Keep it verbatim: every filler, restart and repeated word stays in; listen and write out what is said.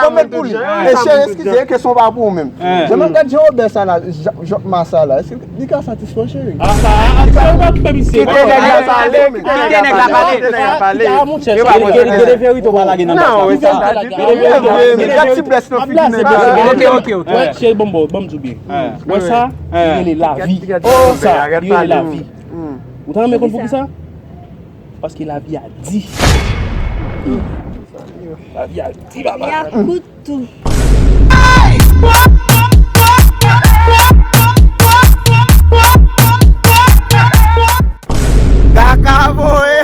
Bon, men pou li. E cheri, eskize, kesyon pa pou ou menm. Jan m ap gad jan Wobè sa la, Jòkma sa la, èske li ka satisfè w, cheri? Ah, sa, ah, sa, ou pa okipe misye. Kite nèg la pale, kite nèg la pale. Kite nèg la pale. Ah, monchè, sa, gen de verite ou pa lage nan baz la. Non, sa, sa, gen de verite. Gen ti blès nan figi nèg la. Ok, ok, ok. Wè, cheri, bon, bon, bon, m di w byen. Wè sa, li rele lavi. Sa, li rele lavi. Ou ta renmen konn poukisa? Paske lavi a di. Lavi a di, papa. Li ap kout tou. Kaka voye.